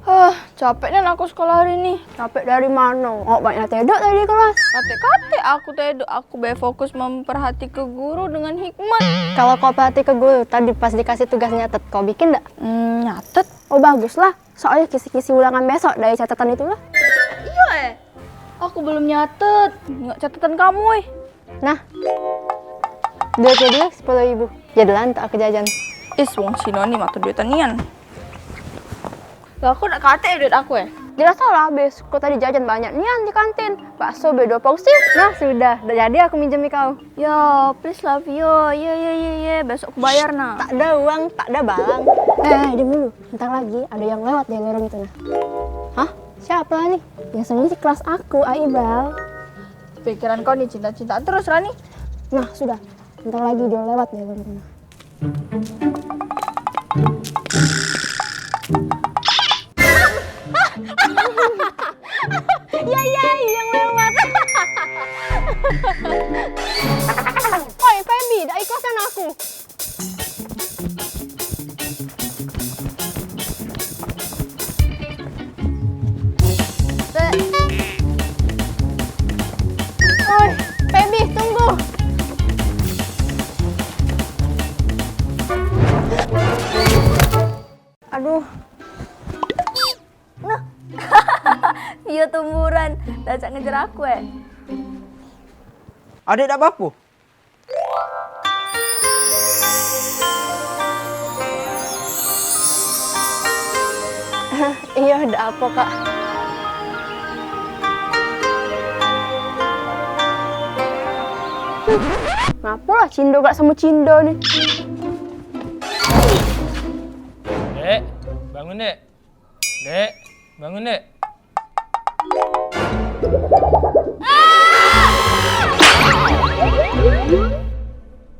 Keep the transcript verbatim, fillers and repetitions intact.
Hah, capek nian aku sekolah hari ni. Capek dari mano? Awak banyak tedok tadi kelas. Katek-katek aku tedok, aku be fokus memperhatike guru dengan hikmat. Kalau kau perhatike guru tadi pas dikasih tugas nyatet, kau bikin dak? Hmm, nyatet. Oh, baguslah. Soalnyo kisi-kisi ulangan besok dari catatan itulah. Iyo, eh. Aku belum nyatet. Ingat catatan kamu, eh. Nah. Duit dulu sepuluh ribu. Jadilah untuk aku jajan. Is, wong Cino ni mato duitan nian. Lah, aku nak katek duit aku, eh. Jelas salah, habis. Kau tadi jajan banyak nian di kantin. Bakso be dua porsi. Nah, sudah. Dak jadi aku minjem kau. Ya, please lah, Vio. Ye, ye, ye, ye. Besok aku bayar, nah. Tak ada uang, tak ada barang. Eh, eh, diam dulu. Ntar lagi ada yang lewat dari lorong itu, nah. Hah? Siapa ni? Biasanya di kelas aku, Aibal. Pikiran kau ni cinta-cintaan terus, Rani. Nah, sudah. Ntar lagi dia lewat dari lorong itu, nah. Ya, ya, yang lewat. Oi, Feby, dak ikhlas kan aku? Oi, Feby, tunggu. Aduh. Nah. Vio tumuran. Dah cak ngejar aku, eh. Adek dak apa-apa? Iyo, dak apo, Kak. Ngapo lah Cindo gak samo Cindo ni? Dek, bangun, Dek. Dek, bangun, Dek.